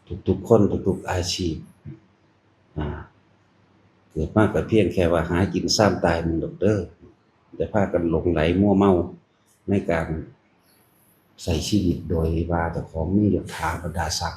ທຸກໆຄົນ ທຸກໆອາຊີບ ອາ ເກີດມາກໍພຽງແຄ່ວ່າຫາກິນຊາມຕາຍໜຶ່ງດອກເດີ. ຢ່າພາກັນຫຼົງໄຫຼມົວເມົາໃນການໃຊ້ຊີວິດໂດຍວ່າເຈົ້າຂອງມີຍົດຖາບັນດາສັກ,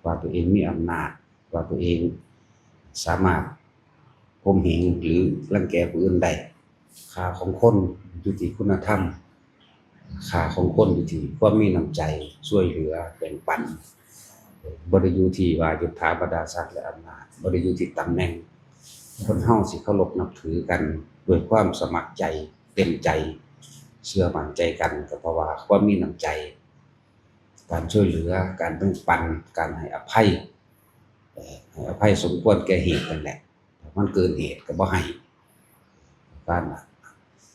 ວ່າຕົວເອງມີອຳນາດ, ວ່າຕົວເອງສາມາດຂົ່ມເຫງ ຫຼື ລັງແກຜູ້ອື່ນໄດ້. ຄ່າຂອງຄົນຢູ່ທີ່ຄຸນນະທຳ, ຄ່າຂອງຄົນຢູ່ທີ່ຄວາມມີນ້ຳໃຈ ຊ່ວຍເຫຼືອ ແບ່ງປັນ. ບໍ່ໄດ້ຢູ່ທີ່ວ່າຍົດຖາບັນດາສັກ ແລະ ອຳນາດ, ບໍ່ໄດ້ຢູ່ທີ່ຕຳແໜ່ງ. ຄົນເຮົາຊິເຄົາລົບນັບຖືກັນດ້ວຍຄວາມສະໝັກໃຈ ເຕັມໃຈ ເຊື່ອໝັ້ນໃຈກັນ ກໍເພາະວ່າຄວາມມີນ້ຳໃຈ, ການຊ່ວຍເຫຼືອ, ການແບ່ງປັນ, ການໃຫ້ອະໄພ, ເອີ ໃຫ້ອະໄພສົມຄວນແກ່ເຫດນັ້ນແຫຼະ. ມັນເກີນເຫດກໍບໍ່ໃຫ້. ການ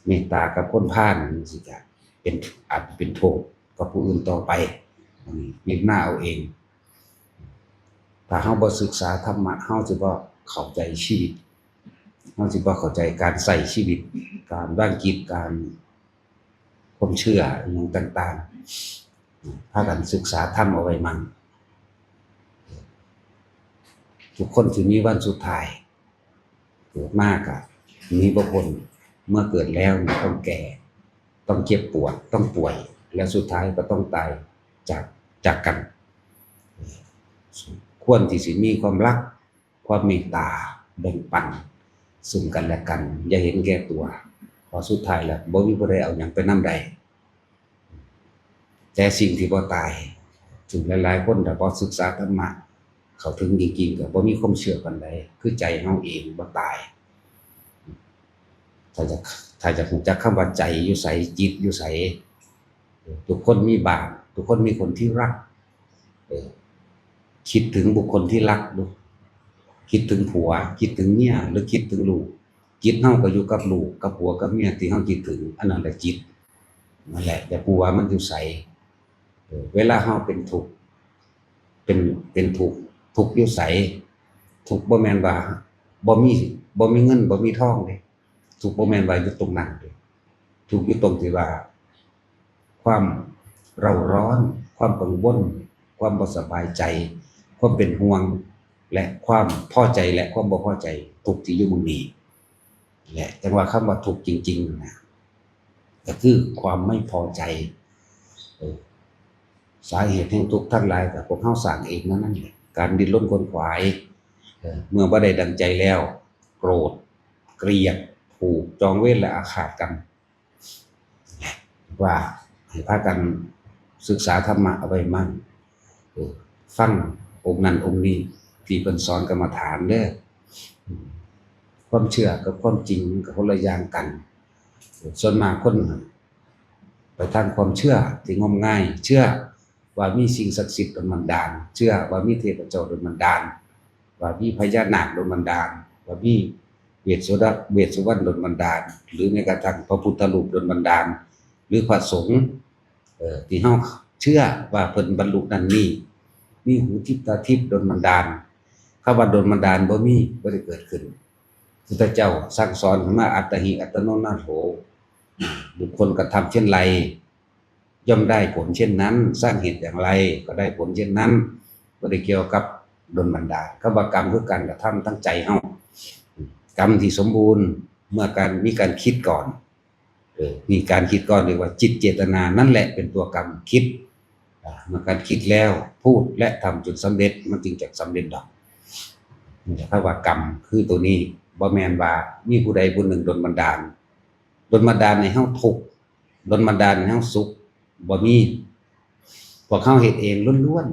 ເມດຕາກັບຄົນພານ ຈັ່ງຊີ້ກະເປັນ ອາດເປັນໂທດກັບຜູ້ອື່ນຕໍ່ໄປ. ອັນນີ້ພິຈາລະນາເອົາເອງ. ຖ້າເຮົາບໍ່ສຶກສາທຳມະ ເຮົາຊິບໍ່ເຂົ້າໃຈຊີວິດ, ເຮົາຊິບໍ່ເຂົ້າໃຈການໃຊ້ຊີວິດ, ການວາງຈິດ, ການ ຄວາມເຊື່ອອີ່ຫຍັງຕ່າງໆ. ພາກັນສຶກສາທຳເອົາໄວ້ໝັ່ງ. ທຸກຄົນຊິມີວັນສຸດທ້າຍ. ເກີດມາກໍໜີບໍ່ພົ້ນ, ເມື່ອເກີດແລ້ວຕ້ອງແກ່, ຕ້ອງເຈັບປວດ, ຕ້ອງປ່ວຍ ແລະ ສຸດທ້າຍກໍຕ້ອງຕາຍຈາກ, ຈາກກັນ. ຄວນທີ່ຊິມີຄວາມຮັກ, ຄວາມເມດຕາ ແບ່ງປັນເຊິ່ງກັນແລະກັນ, ຢ່າເຫັນແກ່ຕົວ, ເພາະສຸດທ້າຍແລ້ວບໍ່ມີຜູ້ໃດເອົາຫຍັງໄປນຳໄດ້. ແຕ່ສິ່ງທີ່ບໍ່ຕາຍ, ເຊິ່ງຫຼາຍໆຄົນຖ້າບໍ່ສຶກສາທຳມະເຂົ້າເຖິງຈິງໆ ກໍບໍ່ມີຄວາມເຊື່ອປານໃດ, ຄືໃຈເຮົາເອງບໍ່ຕາຍ. ຖ້າຢາກ, ຖ້າຢາກຮູ້ຈັກຄຳວ່າໃຈຢູ່ໃສ, ຈິດຢູ່ໃສ, ທຸກຄົນມີບ້ານ, ທຸກຄົນມີຄົນທີ່ຮັກ. ເອີ ຄິດເຖິງບຸກຄົນທີ່ຮັກດູ, ຄິດເຖິງຜົວ, ຄິດເຖິງເມຍ ຫຼື ຄິດເຖິງລູກ. ຈິດເຮົາກໍຢູ່ກັບລູກ, ກັບຜົວ, ກັບເມຍທີ່ເຮົາຄິດເຖິງ, ອັນນັ້ນແຫຼະຈິດ. ນັ້ນແຫຼະ ຢາກຮູ້ວ່າມັນຢູ່ໃສ. ເອີ ເວລາເຮົາເປັນທຸກ, ເປັນ, ເປັນທຸກ, ທຸກຢູ່ໃສ? ທຸກບໍ່ແມ່ນວ່າບໍ່ມີ, ບໍ່ມີເງິນ, ບໍ່ມີທອງເດ້. ທຸກບໍ່ແມ່ນວ່າຢູ່ຕົງນັ້ນເດ້. ທຸກຢູ່ຕົງທີ່ວ່າ ຄວາມເຣົາຮ້ອນ, ຄວາມກັງວົນ, ຄວາມບໍ່ສະບາຍໃຈ, ຄວາມເປັນຫ່ວງ ແລະ ຄວາມພໍໃຈ ແລະ ຄວາມບໍ່ພໍໃຈ, ທຸກທີ່ຢູ່ໝ່ອງນີ້. ແລະ ຈັ່ງວ່າຄຳວ່າທຸກຈິງໆນັ້ນນະ ກໍຄືຄວາມໄມ່ພໍໃຈ. ເອີ ສາເຫດແຫ່ງທຸກທັງຫຼາຍກໍພວກເຮົາສ້າງເອງນັ້ນແຫຼະ. ການດີ້ນລົນຂວນຂວາຍ, ເອີ ເມື່ອບໍ່ໄດ້ດັ່ງໃຈແລ້ວ, ໂກຣດ, ກຽດ, ຜູກຈອງເວນ ແລະ ອາຄາດກັນ. ວ່າໃຫ້ພາກັນສຶກສາທຳມະເອົາໄວ້ໝັ່ງ, ເອີ ຟັງອົງນັ້ນອົງນີ້ທີ່ເພິ່ນສອນກຳມະຖານເດີ. ຄວາມເຊື່ອກັບຄວາມຈິງມັນກໍຄົນລະຢ່າງກັນ. ສ່ວນມາກຄົນໄປທາງຄວາມເຊື່ອທີ່ງົມງາຍ, ເຊື່ອ ວ່າມີສິ່ງສັກສິດດົນບັນດານ, ເຊື່ອວ່າມີເທບພະເຈົ້າດົນບັນດານ, ວ່າມີພະຍານາກດົນບັນດານ, ວ່າມີເວດສຸດາ, ເວດສຸວັນດົນບັນດານ ຫຼື ແມ້ກະທັ່ງພະພຸດທະຮູບດົນບັນດານ ຫຼື ພະສົງ, ເອີ ທີ່ເຮົາເຊື່ອວ່າເພິ່ນບັນລຸນັ້ນນີ້, ມີຫູທິບຕາທິບດົນບັນດານ. ຄຳວ່າດົນບັນດານບໍ່ມີ, ບໍ່ໄດ້ເກີດຂຶ້ນ. ພຸດທະເຈົ້າສັ່ງສອນໃຫ້ມາ ອັດຕະຫິ ອັດຕະໂນນາໂຖ, ບຸກຄົນກະທຳເຊັ່ນໃດ ຍ່ອມໄດ້ຜົນເຊັ່ນນັ້ນ, ສ້າງເຫດຢ່າງໃດກໍໄດ້ຜົນເຊັ່ນນັ້ນ, ບໍ່ໄດ້ກ່ຽວກັບດົນບັນດານ. ຄຳວ່າກຳຄືການກະທຳທາງໃຈເຮົາ, ກຳທີ່ສົມບູນເມື່ອການມີການຄິດກ່ອນ, ເອີ ມີການຄິດກ່ອນ ເອີ້ນວ່າຈິດເຈດຕະນາ, ນັ້ນແຫຼະເປັນຕົວກຳຄິດ. ອາ ເມື່ອການຄິດແລ້ວ ພູດ ແລະ ທຳຈົນສຳເລັດ, ມັນຈຶ່ງຈະສຳເລັດດອກ. ນີ້ແຫຼະ ຄຳວ່າກຳຄືໂຕນີ້, ບໍ່ແມ່ນວ່າມີຜູ້ໃດຜູ້ໜຶ່ງດົນບັນດານ, ດົນບັນດານໃຫ້ເຮົາທຸກ, ດົນບັນດານໃຫ້ເຮົາສຸກ, ບໍ່ມີ. ພວກເຮົາເຮັດເອງລ້ວນ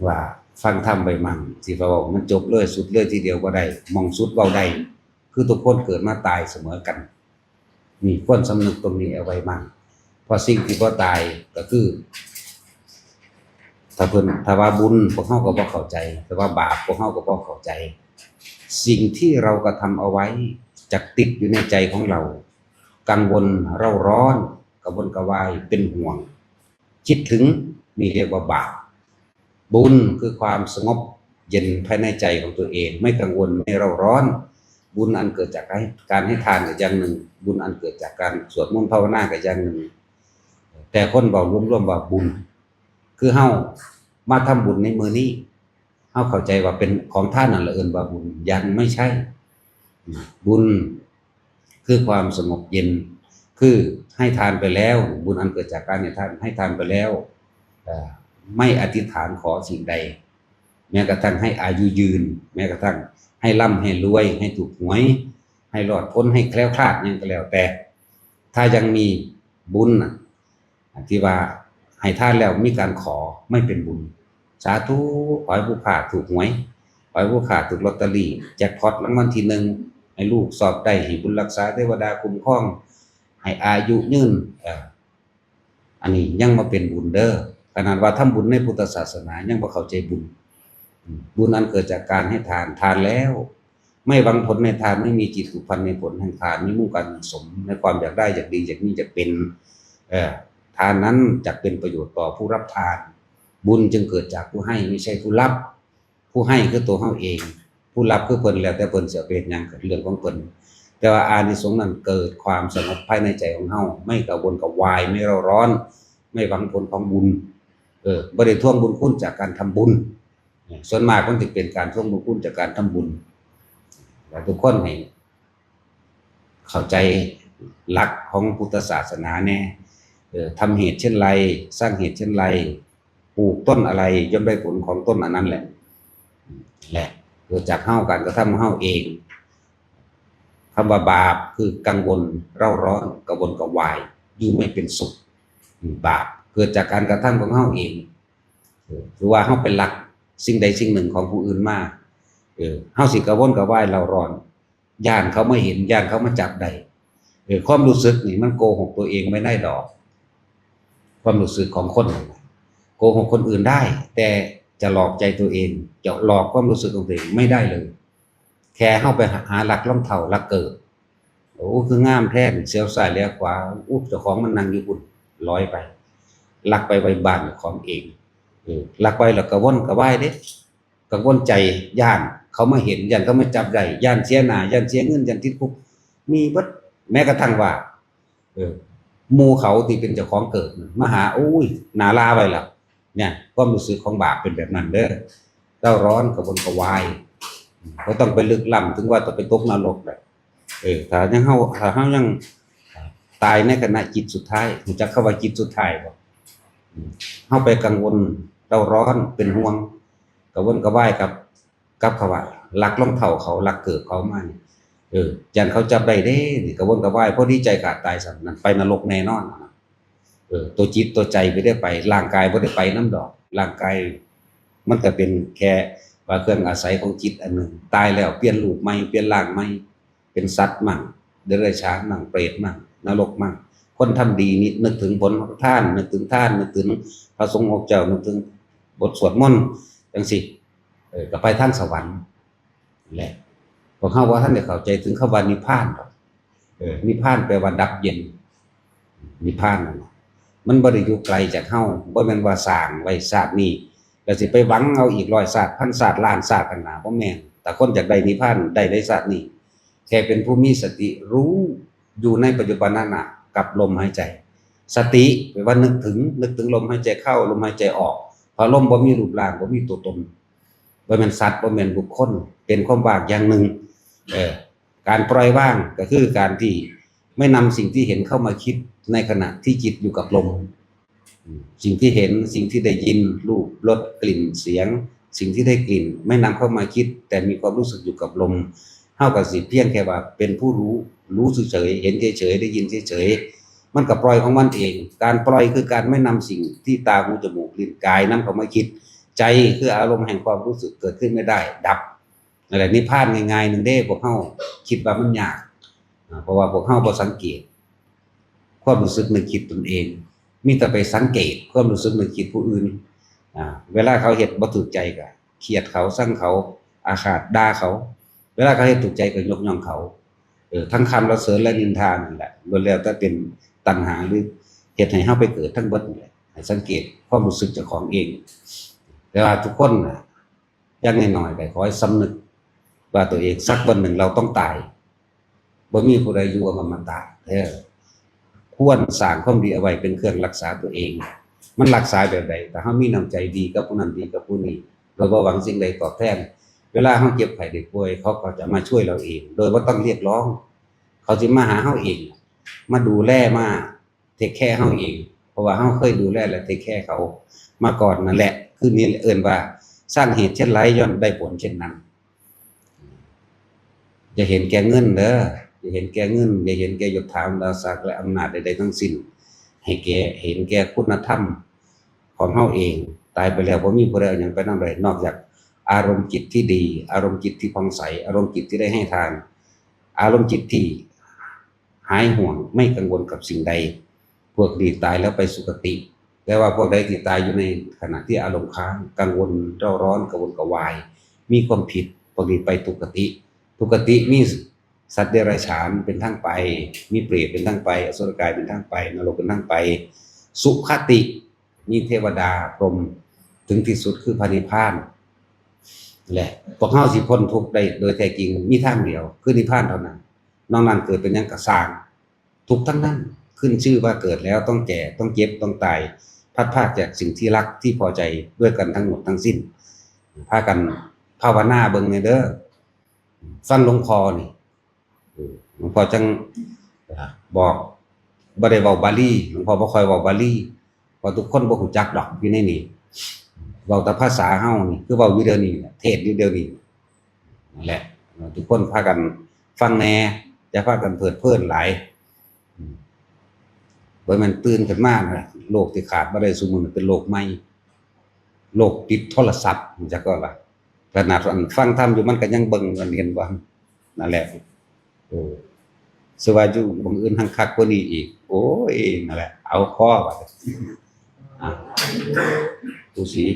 ໆ. ວ່າຟັງທຳໄວ້ໝັ່ງ, ຊິເວົ້າມັນຈົບເລີຍ ສຸດເລີຍທີດຽວບໍ່ໄດ້, ໝ່ອງສຸດເວົ້າໄດ້, ຄືທຸກຄົນເກີດມາຕາຍສະເໝີກັນ. ມີຄວາມສຳນຶກຕົງນີ້ເອົາໄວ້ໝັ່ງ, ເພາະສິ່ງທີ່ບໍ່ຕາຍກໍຄື ຖ້າເພິ່ນ, ຖ້າວ່າບຸນ ພວກເຮົາກໍບໍ່ເຂົ້າໃຈ, ແຕ່ວ່າບາບ ພວກເຮົາກໍບໍ່ເຂົ້າໃຈ. ສິ່ງທີ່ເຮົາກະທຳເອົາໄວ້ຈະຕິດຢູ່ໃນໃຈຂອງເຮົາ, ກັງວົນ, ເຣົາຮ້ອນ, ກະວົນກະວາຍ, ເປັນຫ່ວງ, ຄິດເຖິງ, ນີ້ຮຽກວ່າບາບ. ບຸນຄືຄວາມສະຫງົບເຢັນພາຍໃນໃຈຂອງຕົວເອງ, ໄມ່ກັງວົນ, ໄມ່ເຣົາຮ້ອນ. ບຸນອັນເກີດຈາກການໃຫ້ທານກໍຢ່າງໜຶ່ງ, ບຸນອັນເກີດຈາກການສວດມົນພາວະນາກໍຢ່າງໜຶ່ງ. ແຕ່ຄົນເວົ້າລວມໆວ່າບຸນ ຄືເຮົາ ມາທຳບຸນໃນມື້ນີ້ ເຮົາເຂົ້າໃຈວ່າເປັນຂອງທານນັ້ນລະເອີ້ນວ່າບຸນ ຍັງບໍ່ໃຊ່. ອາ ບຸນຄືຄວາມສະຫງົບເຢັນ ຄືໃຫ້ທານໄປແລ້ວ ບຸນອັນເກີດຈາກການໃຫ້ທານ ໃຫ້ທານໄປແລ້ວ ເອີ ໄມ່ອະທິຖານຂໍສິ່ງໃດ ແມ້ກະທັ່ງໃຫ້ອາຍຸຍືນ ແມ້ກະທັ່ງໃຫ້ລ່ຳໃຫ້ລວຍ ໃຫ້ຖືກຫວຍ ໃຫ້ລອດພົ້ນ ໃຫ້ແຄล้วຄາດຫຍັງກໍແລ້ວແຕ່ ຖ້າຍັງມີບຸນນະ ອັນທີ່ວ່າໃຫ້ທານແລ້ວມີການຂໍ ໄມ່ເປັນບຸນ. ສາທຸ ຂໍໃຫ້ຜູ້ຂ້າຖືກຫວຍ ຂໍໃຫ້ຜູ້ຂ້າຖືກລອດຕະລີ ແຈັກພອດລາງວັນທີໜຶ່ງ ໃຫ້ລູກສອບໄດ້ ໃຫ້ບຸນຮັກສາເທວະດາຄຸ້ມຄອງ ໃຫ້ອາຍຸຍືນ ເອີ ອັນນີ້ຍັງບໍ່ເປັນບຸນເດີ້. ຂະໜາດວ່າທຳບຸນໃນພຸດທະສາສະໜາຍັງບໍ່ເຂົ້າໃຈບຸນ. ອາ ບຸນອັນເກີດຈາກການໃຫ້ທານ ທານແລ້ວ ໄມ່ຫວັງຜົນໃນທານ ໄມ່ມີຈິດຜູກພັນໃນຜົນແຫ່ງທານ ມີມຸ່ງການສັງສົມໃນຄວາມຢາກໄດ້ ຢາກດີ ຢາກມີ ຢາກເປັນ ເອີ ທານນັ້ນຈັກເປັນປະໂຫຍດຕໍ່ຜູ້ຮັບທານ. ບຸນຈຶ່ງເກີດຈາກຜູ້ໃຫ້ ໄມ່ໃຊ່ຜູ້ຮັບ. ຜູ້ໃຫ້ຄືຕົວເຮົາເອງ ຜູ້ຮັບຄືເພິ່ນ ແລ້ວແຕ່ເພິ່ນຊິເອົາໄປເຮັດຫຍັງກໍເລື່ອງຂອງເພິ່ນ ແຕ່ວ່າອານິສົງນັ້ນເກີດຄວາມສະຫງົບພາຍໃນໃຈຂອງເຮົາ ໄມ່ກະວົນກະວາຍ ໄມ່ເຣົາຮ້ອນ ໄມ່ຫວັງຜົນຂອງບຸນ ເອີ ບໍ່ໄດ້ທວງບຸນຄຸນຈາກການທຳບຸນ. ສ່ວນມາກມັນຊິເປັນການທວງບຸນຄຸນຈາກການທຳບຸນ ແລະ ທຸກຄົນໃຫ້ເຂົ້າໃຈຫຼັກຂອງພຸດທະສາສະໜາແດ່ ເອີ ທຳເຫດເຊັ່ນໃດ ສ້າງເຫດເຊັ່ນໃດ ປູກຕົ້ນອະໄລ ຍ່ອມໄດ້ຜົນຂອງຕົ້ນອັນນັ້ນແຫຼະ ແລະ ເກີດຈາກເຮົາ ການກະທຳຂອງເຮົາເອງ. ຄຳວ່າບາບຄືກັງວົນເຣົາຮ້ອນ ກະວົນກະວາຍ ຢູ່ໄມ່ເປັນສຸກ. ບາບເກີດຈາກການກະທຳຂອງເຮົາເອງ ເອີ ຫຼືວ່າເຮົາໄປລັກສິ່ງໃດສິ່ງໜຶ່ງຂອງຜູ້ອື່ນມາ ເອີ ເຮົາຊິກະວົນກະວາຍເຣົາຮ້ອນ ຢ້ານເຂົາມາເຫັນ ຢ້ານເຂົາມາຈັບໄດ້. ເອີ ຄວາມຮູ້ສຶກນີ້ມັນໂກຫົກຕົວເອງບໍ່ໄດ້ດອກ ຄວາມຮູ້ສຶກຂອງຄົນນີ້ນະ ໂກຫົກຄົນອື່ນໄດ້ ແຕ່ຈະຫຼອກໃຈຕົວເອງ ຈະຫຼອກຄວາມຮູ້ສຶກຂອງຕົວເອງໄມ່ໄດ້ເລີຍ. ແຄ່ເຮົາໄປຫາ ຫາລັກລອງເທົ້າ ລັກເກີບ ໂອ້ ຄືງາມແທ້ ສຽວຊ້າຍແລຂວາ ອຸ ເຈົ້າຂອງມັນນັ່ງຢູ່ພຸ້ນ ລອຍໄປ ລັກໄປໄວ້ບ້ານເຈົ້າຂອງເອງ. ເອີ ລັກໄປແລ້ວກະວົນກະວາຍເດ້ ກັງວົນໃຈ ຢ້ານເຂົາມາເຫັນ ຢ້ານເຂົາມາຈັບໄດ້ ຢ້ານເສຍໜ້າ ຢ້ານເສຍເງິນ ຢ້ານຕິດຄຸກ ມີເບິດ. ແມ້ກະທັ່ງວ່າ ເອີ ໝູ່ເຂົາທີ່ເປັນເຈົ້າຂອງເກີບມາຫາ ໂອ້ຍ ໜ້າລາໄວ້ລະ ເນຍ ຄວາມຮູ້ສຶກຂອງບາບເປັນແບບນັ້ນເດີ້ ເລົ່າຮ້ອນກະວົນກະວາຍ. ບໍ່ຕ້ອງໄປລຶກລ້ຳເຖິງວ່າຕ້ອງໄປຕົກນະລົກແຫຼະ. ເອີ ຖ້າຍັງເຮົາ ຖ້າເຮົາຍັງຕາຍໃນຂະນະຈິດສຸດທ້າຍ ຮູ້ຈັກຄຳວ່າຈິດສຸດທ້າຍບໍ່? ເຮົາໄປກັງວົນເລົ່າຮ້ອນເປັນຫ່ວງ ກະວົນກະວາຍກັບ ກັບເຂົາວ່າລັກລອງເທົ້າເຂົາ ລັກເກີບເຂົາມານີ້ ເອີ ຢ້ານເຂົາຈັບໄດ້ເດ້ ນີ້ກະວົນກະວາຍ ພໍດີໃຈຂາດຕາຍຊ້ຳ ນັ້ນໄປນະລົກແນ່ນອນ. ເອີ ຕົວຈິດຕົວໃຈບໍ່ໄດ້ໄປ ຮ່າງກາຍບໍ່ໄດ້ໄປນຳດອກ ຮ່າງກາຍມັນກະເປັນແຄ່ວ່າເຄື່ອງອາໄສຂອງຈິດອັນໜຶ່ງ ຕາຍແລ້ວປ່ຽນຮູບໃໝ່ ປ່ຽນຮ່າງໃໝ່ ເປັນສັດໝັ້ງ ເດຍລະສານໝັ້ງ ເປດໝັ້ງ ນະລົກໝັ້ງ. ຄົນທຳດີນີ້ນຶກເຖິງຜົນຂອງທານ ນຶກເຖິງທານ ນຶກເຖິງພະສົງອົງເຈົ້າ ນຶກເຖິງບົດສວດມົນ ຈັ່ງຊີ້ ເອີ ກະໄປທາງສະຫວັນແຫຼະ. ພວກເຮົາບໍ່ທັນໄດ້ເຂົ້າໃຈເຖິງຄຳວ່ານິບພານດອກ. ເອີ ນິບພານແປວ່າດັບເຢັນ. ນິບພານນັ້ນມັນບໍ່ໄດ້ຢູ່ໄກຈາກເຮົາ ບໍ່ແມ່ນວ່າສ້າງໄວ້ຊາດນີ້ແລ້ວຊິໄປຫວັງເອົາອີກຮ້ອຍຊາດ ພັນຊາດ ລ້ານຊາດຂ້າງໜ້າ ບໍ່ແມ່ນ. ຖ້າຄົນຢາກໄດ້ນິບພານ ໄດ້ໃນຊາດນີ້ ແຄ່ເປັນຜູ້ມີສະຕິ ຮູ້ຢູ່ໃນປັດຈຸບັນຂະນະກັບລົມຫາຍໃຈ. ສະຕິແປວ່ານຶກເຖິງ ນຶກເຖິງລົມຫາຍໃຈເຂົ້າ ລົມຫາຍໃຈອອກ ເພາະລົມບໍ່ມີຮູບຮ່າງ ບໍ່ມີຕົວຕົນ ບໍ່ແມ່ນສັດ ບໍ່ແມ່ນບຸກຄົນ ເປັນຄວາມວ່າງຢ່າງໜຶ່ງ. ເອີ ການປ່ອຍວາງກະຄືການທີ່ໄມ່ນຳສິ່ງທີ່ເຫັນເຂົ້າມາຄິດໃນຂະນະທີ່ຈິດຢູ່ກັບລົມ. ອາ ສິ່ງທີ່ເຫັນ ສິ່ງທີ່ໄດ້ຍິນ ຮູບ ລົດ ກິ່ນ ສຽງ ສິ່ງທີ່ໄດ້ກິ່ນ ໄມ່ນຳເຂົ້າມາຄິດ ແຕ່ມີຄວາມຮູ້ສຶກຢູ່ກັບລົມ. ເຮົາກະຊິພຽງແຄ່ວ່າເປັນຜູ້ຮູ້ ຮູ້ເສີຍໆ ເຫັນເສີຍໆ ໄດ້ຍິນເສີຍໆ ມັນກະປ່ອຍຂອງມັນເອງ. ການປ່ອຍຄືການໄມ່ນຳສິ່ງທີ່ຕາ ຫູ ຈະມູກ ລີ້ນ ກາຍນຳເຂົ້າມາຄິດ. ໃຈຄືອາລົມແຫ່ງຄວາມຮູ້ສຶກເກີດຂຶ້ນໄມ່ໄດ້ ດັບ. ນັ້ນແຫຼະ ນິບພານງ່າຍໆໜຶ່ງເດ້ ພວກເຮົາຄິດວ່າມັນຍາກ ເພາະວ່າພວກເຮົາບໍ່ສັງເກດຄວາມຮູ້ສຶກນຶກຄິດຕົນເອງ ມີແຕ່ໄປສັງເກດຄວາມຮູ້ສຶກນຶກຄິດຜູ້ອື່ນ. ເວລາເຂົາເຮັດບໍ່ຖືກໃຈກະຄຽດເຂົາ ຊັງເຂົາ ອາຄາດ ດ່າເຂົາ ເວລາເຂົາເຮັດຖືກໃຈກະຍົກຍ້ອງເຂົາ. ເອີ ທັງຄຳລະເສີນ ແລະ ນິນທານັ້ນແຫຼະ ລ້ວນແລ້ວແຕ່ເປັນຕັນຫາ ຫຼື ເຮັດໃຫ້ເຮົາໄປເກີດທັງເບິດນີ້ແຫຼະ. ໃຫ້ສັງເກດຄວາມຮູ້ສຶກເຈົ້າຂອງເອງ. ແຕ່ວ່າທຸກຄົນນະ ຢ່າງໜ້ອຍໆກະຂໍໃຫ້ສຳນຶກວ່າຕົວເອງ ສັກວັນໜຶ່ງເຮົາຕ້ອງຕາຍ ບໍ່ມີຜູ້ໃດຢູ່ອະມະຕະເດີ້. ຄວນສ້າງຄວາມດີເອົາໄວ້ເປັນເຄື່ອງຮັກສາຕົວເອງ. ມັນຮັກສາແບບໃດ? ຖ້າເຮົາມີນ້ຳໃຈດີກັບຜູ້ນັ້ນ ດີກັບຜູ້ນີ້ ໂດຍບໍ່ຫວັງສິ່ງໃດຕອບແທນ, ເວລາເຮົາເຈັບໄຂ້ໄດ້ປ່ວຍ ເຂົາກໍຈະມາຊ່ວຍເຮົາເອງ ໂດຍບໍ່ຕ້ອງຮຽກຮ້ອງ. ເຂົາຊິມາຫາເຮົາເອງ ມາດູແລ ມາເທກແຄເຮົາເອງ ເພາະວ່າເຮົາເຄີຍດູແລ ແລະ ເທກແຄເຂົາມາກ່ອນນັ້ນແຫຼະ. ຄືນີ້ເອີ້ນວ່າ ສ້າງເຫດເຊັ່ນไร ຍ່ອມໄດ້ຜົນເຊັ່ນນັ້ນ. ຢ່າເຫັນແກ່ເງິນເດີ ຢ່າເຫັນແກ່ເງິນ ຢ່າເຫັນແກ່ຍົດຖາບັນດາສັກ ແລະ ອຳນາດໃດໆທັງສິ້ນ. ໃຫ້ແກ່ ເຫັນແກ່ຄຸນນະທຳຂອງເຮົາເອງ. ຕາຍໄປແລ້ວບໍ່ມີຜູ້ໃດເອົາຫຍັງໄປນຳໄດ້ ນອກຈາກອາລົມຈິດທີ່ດີ, ອາລົມຈິດທີ່ຜ່ອງໃສ, ອາລົມຈິດທີ່ໄດ້ໃຫ້ທານ, ອາລົມຈິດທີ່ຫາຍຫ່ວງ, ໄມ່ກັງວົນກັບສິ່ງໃດ. ພວກນີ້ຕາຍແລ້ວໄປສຸຄະຕິ. ແຕ່ວ່າພວກໃດທີ່ຕາຍຢູ່ໃນຂະນະທີ່ອາລົມຄ້າງ, ກັງວົນ, ເຣົາຮ້ອນ, ກະວົນກະວາຍ, ມີຄວາມຜິດ, ພວກນີ້ໄປທຸກຄະຕິ. ທຸກຄະຕິມີ ສັດເດຍລະສານເປັນທາງໄປ, ມີເປດເປັນທາງໄປ, ອະສຸລະກາຍເປັນທາງໄປ, ນະລົກເປັນທາງໄປ, ສຸຄະຕິມີເທວະດາ ພົມ, ເຖິງທີ່ສຸດຄືພະນິບພານ. ແລະ ພວກເຮົາຊິພົ້ນທຸກໄດ້ໂດຍແທ້ຈິງ ມີທາງດຽວ ຄືນິບພານເທົ່ານັ້ນ. ນອກນັ້ນເກີດເປັນຫຍັງກໍຊ່າງ, ທຸກທັງນັ້ນ. ຂຶ້ນຊື່ວ່າເກີດແລ້ວຕ້ອງແກ່, ຕ້ອງເຈັບ, ຕ້ອງຕາຍ, ພັດພາກຈາກສິ່ງທີ່ຮັກ, ທີ່ພໍໃຈດ້ວຍກັນທັງໝົດທັງສິ້ນ. ພາກັນພາວະນາເບິ່ງແດ່ເດີ. ຟັງຫຼວງພໍ່ນີ້ ເອີ ຫຼວງພໍ່ຈັ່ງ ເອີ ບອກ ບໍ່ໄດ້ເວົ້າບາລີ, ຫຼວງພໍ່ບໍ່ຄ່ອຍເວົ້າບາລີ ເພາະທຸກຄົນບໍ່ຮູ້ຈັກດອກຢູ່ໃນນີ້. ເວົ້າແຕ່ພາສາເຮົານີ້ ຄືເວົ້າຢູ່ດຽວນີ້ແຫຼະ ເທດຢູ່ດຽວນີ້ແຫຼະ. ທຸກຄົນພາກັນຟັງແດ່, ຢ່າພາກັນເພີດເພີນຫຼາຍ. ບໍ່ແມ່ນຕື່ນຂຶ້ນມານະ ໂລກທີ່ຂາດບໍ່ໄດ້ຊຸມື້ນີ້ເປັນໂລກໃໝ່, ໂລກຕິດໂທລະສັບ ຮູ້ຈັກບໍ່ລະ? ຂະໜາດອັນຟັງທຳຢູ່ ມັນກໍຍັງເບິ່ງ ມັນເຫັນບໍ່? ນັ້ນແຫຼະ. ເອີ ສະວ່າຢູ່ໝ່ອງອື່ນຫັ້ນຄັກກວ່ານີ້ອີກ. ໂອ້ຍ ນັ້ນແຫຼະ ເອົາພໍບາດນີ້. ອ່ະ ດູຊິ.